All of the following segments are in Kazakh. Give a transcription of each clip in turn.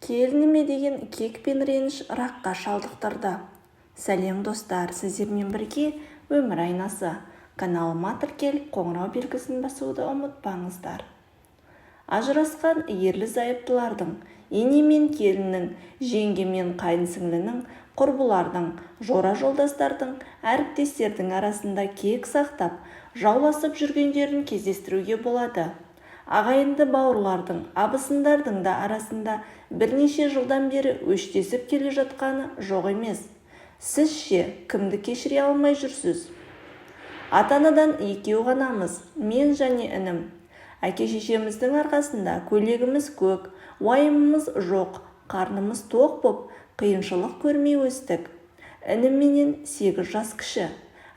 Келініме деген кек пен реніш ракқа шалдықтырды. Сәлем, достар! Сіздермен бірге Өмір айнасы. Каналыма тіркеліп, қоңырау белгісін басуды ұмытпаңыздар. Ажырасқан ерлі-зайыптылардың, ене мен келіннің, жеңге мен қайын сіңлінің, құрбылардың, жора-жолдастардың, әріптестердің арасында кек сақтап, жауласып жүргендерін кездестіруге болады. Ағайынды бауырлардың, абысындардың да арасында бірнеше жылдан бері өштесіп келе жатқаны жоқ емес. Сіз ше, кімді кешіре алмай жүрсіз? Ата-анадан екеу ғанамыз, мен және інім. Әке-шешеміздің арқасында көйлегіміз көк, уайымымыз жоқ, қарнымыз тоқ боп, қиыншылық көрмей өстік. Інім менен 8 жас кіші.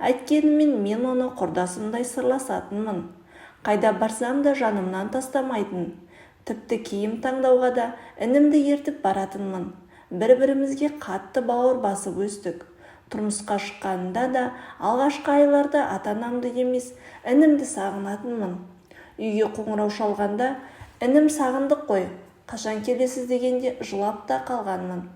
Әйткенмен мен оны құрдасымдай сырласатынмын. Қайда барсам да жанымнан тастамайтын. Тіпті киім таңдауға да інімді ертіп баратынмын. Бір-бірімізге қатты бауыр басып өстік. Тұрмысқа шыққанымда да алғашқы айларда ата-анамды емес, інімді сағынатынмын. Үйге қоңырау шалғанда, інім «Сағындық қой, қашан келесіз?» дегенде жылап та қалғанмын.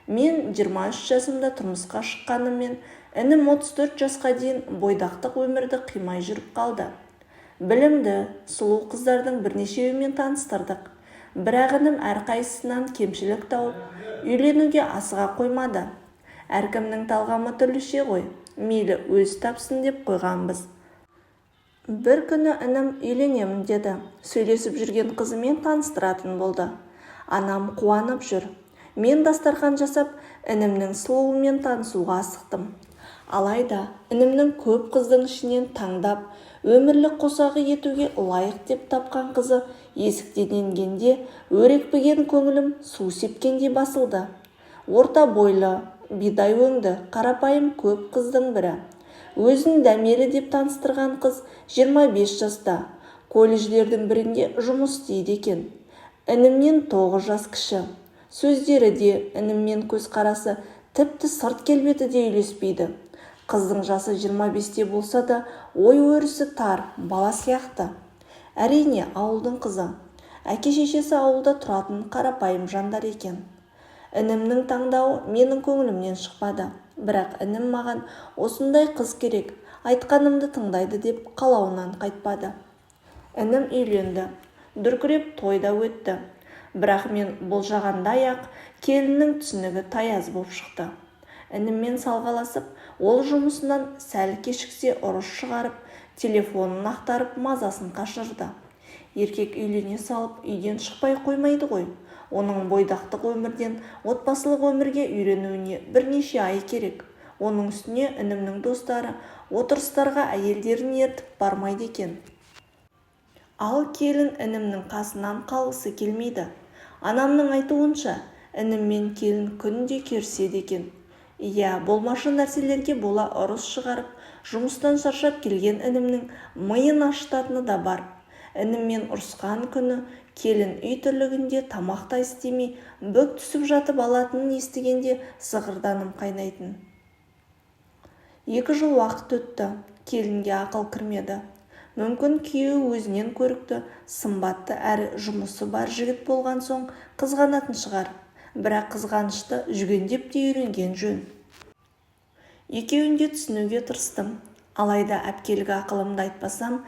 Мен 23 жасымда тұрмысқа шыққаныммен, інім 34 жасқа дейін бойдақтық өмірді қимай жүріп қалды. Білімді, сұлу қыздардың бірнешеуімен таныстырдық. Бірақ інім әрқайсысынан кемшілік тауып, үйленуге асыға қоймады. Әркімнің талғамы түрліше ғой, мейлі, өзі тапсын деп қойғанбыз. Бір күні інім үйленемін деді. Сөйлесіп жүрген қызымен таныстыратын болды. Анам қуанып жүр. Мен дастархан жасап, інімнің сұлуымен танысуға асықтым. Алайда інімнің көп қыздың ішінен таңдап, өмірлік қосағы етуге лайық деп тапқан қызы есіктен енгенде, өрекпіген көңілім су сепкендей басылды. Орта бойлы, бидай өңді, қарапайым көп қыздың бірі. Өзін Дәмелі деп таныстырған қыз 25 жаста, колледждердің бірінде жұмыс істейді екен. Інімнен 9 жас кіші. Сөздері де ініммен көзқарасы, тіпті сырт келбеті де үйлеспейді. Қыздың жасы 25-те болса да, ой-өрісі тар, бала сияқты. Әрине, ауылдың қызы. Әке-шешесі ауылда тұратын қарапайым жандар екен. Інімнің таңдауы менің көңілімнен шықпады. Бірақ інім маған осындай қыз керек, айтқанымды тыңдайды деп қалауынан қайтпады. Інім үйленді. Дүркіреп той да өтті. Бірақ мен болжағандай-ақ, келіннің түсінігі таяз боп шықты. Ініммен салғаласып, ол жұмысынан сәл кешіксе, ұрыс шығарып, телефонын ақтарып, мазасын қашырды. Еркек үйлене салып үйден шықпай қоймайды ғой. Оның бойдақтық өмірден отбасылық өмірге үйренуіне бірнеше ай керек. Оның үстіне інімнің достары отырыстарға әйелдерін ертіп бармайды екен. Ал келін інімнің қасынан қалғысы келмейді. Анамның айтуынша, інім мен келін күнде керіседі екен. Иә, болмашы нәрселерге бола ұрыс шығарып, жұмыстан шаршап келген інімнің миын ашытатыны да бар. Ініммен ұрысқан күні келін үй тірлігінде тамақ та істемей, бүк түсіп жатып алатынын естігенде зығырданым қайнайтын. 2 жыл уақыт өтті. Келінге ақыл кірмеді. Мүмкін, күйеуі өзінен көрікті, сымбатты әрі жұмысы бар жігіт болған соң қызғанатын шығар. Бірақ қызғанышты жүгендеп те үйренген жөн. Екеуін де түсінуге тырыстым. Алайда әпкелік ақылымды айтпасам,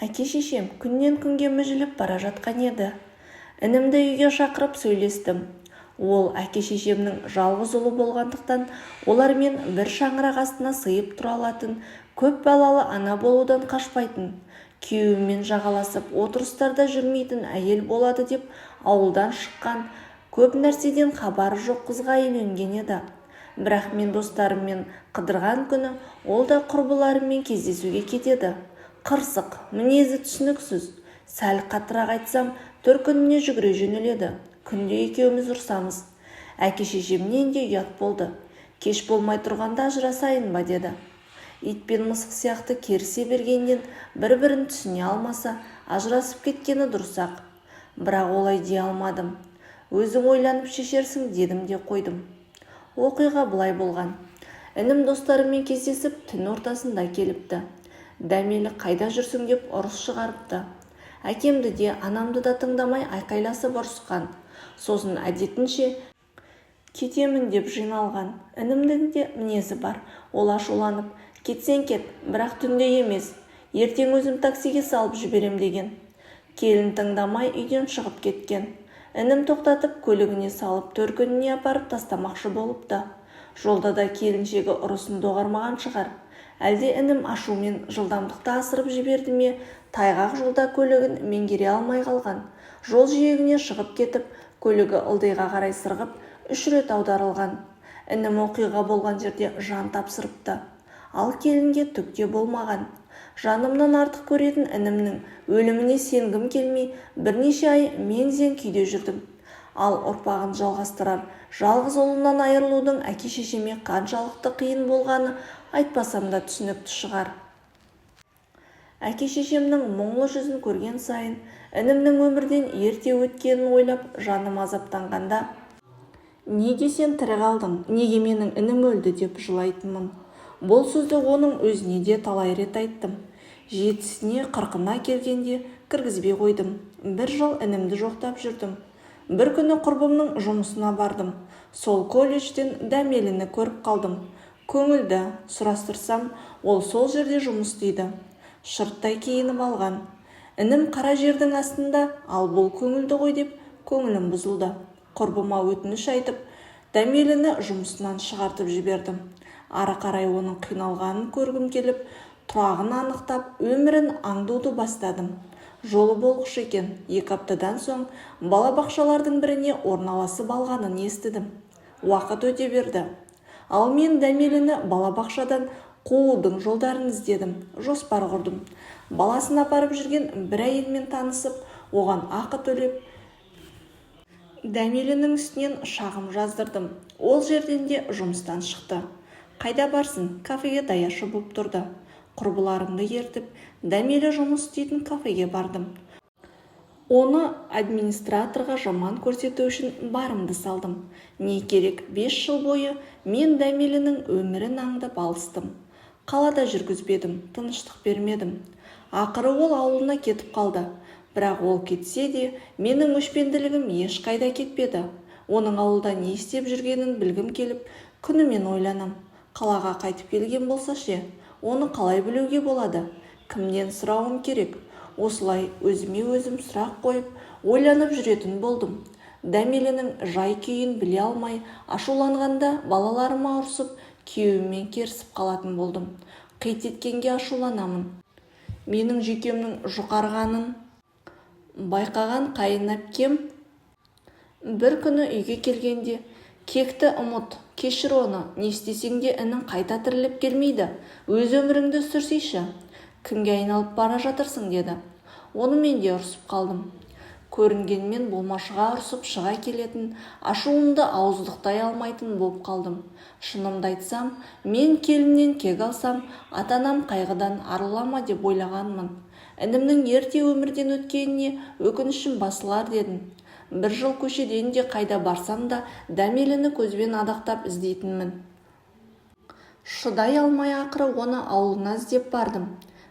әке-шешем күннен күнге мүжіліп бара жатқан еді. Інімді үйге шақырып сөйлестім. Ол әке-шешемнің жалғыз ұлы болғандықтан, олармен бір шаңырақ астына сыйып тұра алатын, көп балалы ана болудан қашпайтын, күйеуімен жағаласып отырыстарда жүрмейтін әйел болады деп ауылдан шыққан, көп нәрседен хабары жоқ қызға үйленген еді. Бірақ мен достарыммен қыдырған күні ол да құрбыларымен кездесуге кетеді. Қырсық, мінезі түсініксіз. Сәл қаттырақ айтсам, төркініне жүгіре жөнеледі. Күнде екеуміз ұрсамыз. Әке-шешемнен де ұят болды. Кеш болмай тұрғанда ажырасайын ба деді. Ит пен мысық сияқты керісе бергеннен бір-бірін түсіне алмаса, ажырасып кеткені дұрыс-ақ. Бірақ олай дей алмадым. Өзің ойланып шешерсің дедім де қойдым. Оқиға былай болған. Інім достарымен кездесіп, түн ортасында келіпті. Дәмелі қайда жүрсің деп ұрыс шығарыпты. Әкемді де, анамды да тыңдамай айқайласып ұрысқан. Сосын әдетінше кетемін деп жиналған. Інімнің де мінезі бар. Ол ашуланып, кетсең кет, бірақ түнде емес. Ертең өзім таксиге салып жіберем деген. Келін тыңдамай үйден шығып кеткен. Інім тоқтатып, көлігіне салып төркініне апарып тастамақшы болыпты. Жолда да келіншегі ұрысын доғармаған шығар. Әлде інім ашумен жылдамдықты асырып жіберді ме, тайғақ жолда көлігін меңгере алмай қалған. Жол жиегіне шығып кетіп, көлігі ылдиға қарай сырғып, 3 рет аударылған. Інім оқиға болған жерде жан тапсырыпты. Ал келінге түк те болмаған. Жанымнан артық көретін інімнің өліміне сенгім келмей, бірнеше ай мең-зең күйде жүрдім. Ал ұрпағын жалғастырар жалғыз ұлынан айырылудың әке-шешеме қаншалықты қиын болғаны айтпасам да түсінікті шығар. Әке-шешемнің мұңлы жүзін көрген сайын інімнің өмірден ерте өткенін ойлап жаным азаптанғанда, неге сен тірі қалдың, неге менің інім өлді деп жылайтынмын. Бұл сөзді оның өзіне де талай рет айттым. 7-сіне 40-ына келгенде кіргізбей қойдым. Бір жыл інімді жоқтап жүрдім. Бір күні құрбымның жұмысына бардым. Сол колледжден Дәмеліні көріп қалдым. Көңілді, сұрастырсам, ол сол жерде жұмыс істейді. Шырттай киініп алған. Інім қара жердің астында, ал бұл көңілді ғой деп көңілім бұзылды. Құрбыма өтініш айтып, Дәмеліні жұмысынан шығартып жібердім. Ары қарай оның қиналғанын көргім келіп, тұрағын анықтап, өмірін аңдуды бастадым. Жолы болғыш екен, 2 аптадан соң балабақшалардың біріне орналасып алғанын естідім. Уақыт өте берді. Ал мен Дәмеліні балабақшадан қуудың жолдарын іздедім, жоспар құрдым. Баласын апарып жүрген бір әйелмен танысып, оған ақы төлеп, Дәмелінің үстінен шағым жаздырдым. Ол жерден де жұмыстан шықты. Қайда барсын, кафеге даяшы боп тұрды. Құрбыларымды ертіп, Дәмелі жұмыс істейтін кафеге бардым. Оны администраторға жаман көрсету үшін барымды салдым. Не керек, 5 жыл бойы мен Дәмелінің өмірін аңдып алыстым. Қалада жүргізбедім, тыныштық бермедім. Ақыры ол ауылына кетіп қалды. Бірақ ол кетсе де, менің өшпенділігім ешқайда кетпеді. Оның ауылда не істеп жүргенін білгім келіп, күнімен ойланам. Қалаға қайтып келген болса ше, оны қалай білуге болады? Кімнен сұрауым керек? Осылай өзіме өзім сұрақ қойып, ойланып жүретін болдым. Дәмелінің жай күйін біле алмай, ашуланғанда балаларыма ұрсып, күйеуіммен керісіп қалатын болдым. Қит еткенге ашуланамын. Менің жүйкемнің жұқарғанын байқаған қайын әпкем бір күні үйге келгенде, кекті ұмыт, кешір оны, не істесең де інің қайта тіріліп келмейді, өз өміріңді сүрсейші, кімге айналып бара жатырсың деді. Онымен де ұрсып қалдым. Көрінгенмен болмашыға ұрсып шыға келетін, ашуымды ауыздықтай алмайтын боп қалдым. Шынымды айтсам, мен келіннен кек алсам, ата-анам қайғыдан арыла ма деп ойлағанмын. Інімнің ерте өмірден өткеніне өкінішім басылар дедім. Бір жыл көшеден де қайда барсам да Дәмеліні көзбен адақтап іздейтінмін. Шыдай алмай ақыры оны ауылына іздеп бардым.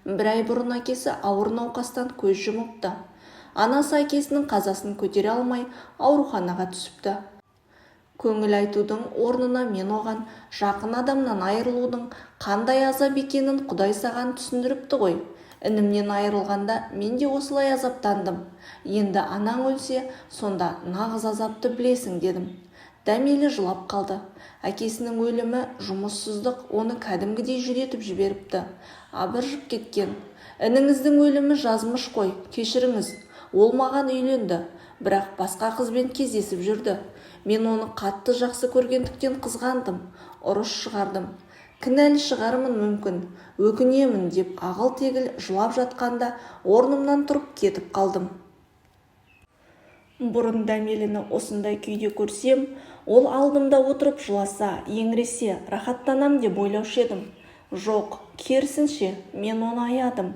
Бір ай бұрын әкесі ауыр науқастан көз жұмыпты. Анасы әкесінің қазасын көтере алмай ауруханаға түсіпті. Көңіл айтудың орнына мен оған жақын адамнан айырылудың қандай азап екенін Құдай саған түсіндіріпті ғой. Інімнен айырылғанда мен де осылай азаптандым. Енді анаң өлсе, сонда нағыз азапты білесің дедім. Дәмелі жылап қалды. Әкесінің өлімі, жұмыссыздық оны кәдімгідей жүдетіп жіберіпті. Абыржып кеткен. Ініңіздің өлімі жазмыш қой, кешіріңіз. Ол маған үйленді, бірақ басқа қызбен кездесіп жүрді. Мен оны қатты жақсы көргендіктен қызғандым, ұрыс шығардым. Кінәлі шығармын мүмкін, өкінемін деп ағыл-тегіл жылап жатқанда орнымнан тұрып кетіп қалдым. Бұрын Дәмеліні осындай күйде көрсем, ол алдымда отырып жыласа, еңіресе, рахаттанам деп ойлаушы едім. Жоқ, керісінше, мен оны аядым.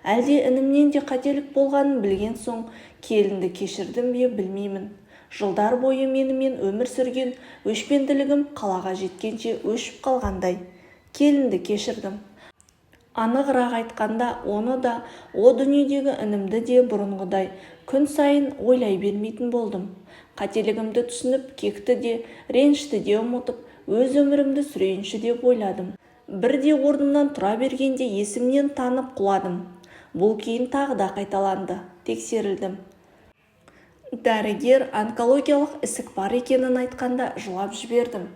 Әлде інімнен де қателік болғанын білген соң, келінді кешірдім бе білмеймін. Жылдар бойы менімен өмір сүрген өшпенділігім қалаға жеткенше өшіп қалғандай. Келінді кешірдім. Анығырақ айтқанда, оны да, о дүниедегі інімді де бұрынғыдай күн сайын ойлай бермейтін болдым. Қателігімді түсініп, кекті де, ренішті де ұмытып, өз өмірімді сүрейінші деп ойладым. Бірде орнымнан тұра бергенде есімнен танып құладым. Бұл кейін тағы да қайталанды. Тексерілдім. Дәрігер онкологиялық ісік бар екенін айтқанда жылап жібердім.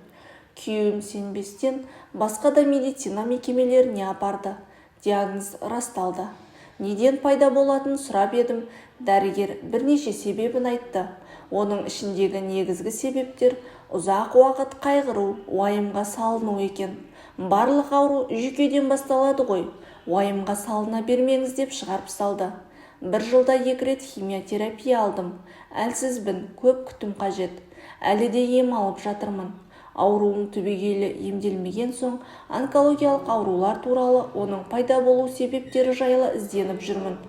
Күйеуім сенбестен басқа да медицина мекемелеріне апарды. Диагноз расталды. Неден пайда болатынын сұрап едім, дәрігер бірнеше себебін айтты. Оның ішіндегі негізгі себептер ұзақ уақыт қайғыру, уайымға салыну екен. Барлық ауру жүйкеден басталады ғой, уайымға салына бермеңіз деп шығарып салды. Бір жылда 2 рет химиотерапия алдым. Әлсізбін, көп күтім қажет. Әлі де ем алып жатырмын. Ауруым түбегейлі емделмеген соң онкологиялық аурулар туралы, оның пайда болу себептері жайлы ізденіп жүрмін.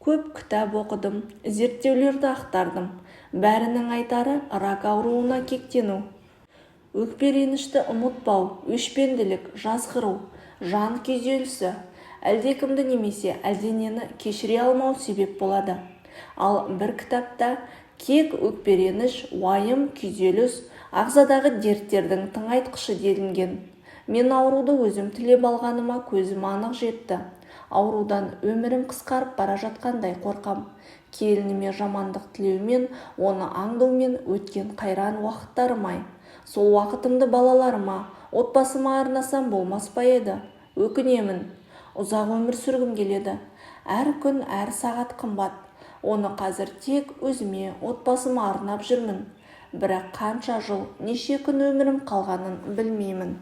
Көп кітап оқыдым, зерттеулерді ақтардым. Бәрінің айтары рак ауруына кектену. Өкпе ренішті ұмытпау, өшпенділік, жазғыру, жан күйзелісі, әлдекімді немесе әлденені кешіре алмау себеп болады. Ал бір кітапта кек, өкпе реніш, уайым, күйзеліс, ағзадағы дерттердің тыңайтқышы делінген. Мен ауруды өзім тілеп алғаныма көзім анық жетті. Аурудан өмірім қысқарып бара жатқандай қорқам. Келініме жамандық тілеумен, оны аңдумен өткен қайран уақыттарым-ай. Сол уақытымды балаларыма, отбасыма арнасам болмас па еді? Өкінемін. Ұзақ өмір сүргім келеді. Әр күн, әр сағат қымбат. Оны қазір тек өзіме, отбасыма арнап жүрмін. Бірақ қанша жыл, неше күн өмірім қалғанын білмеймін.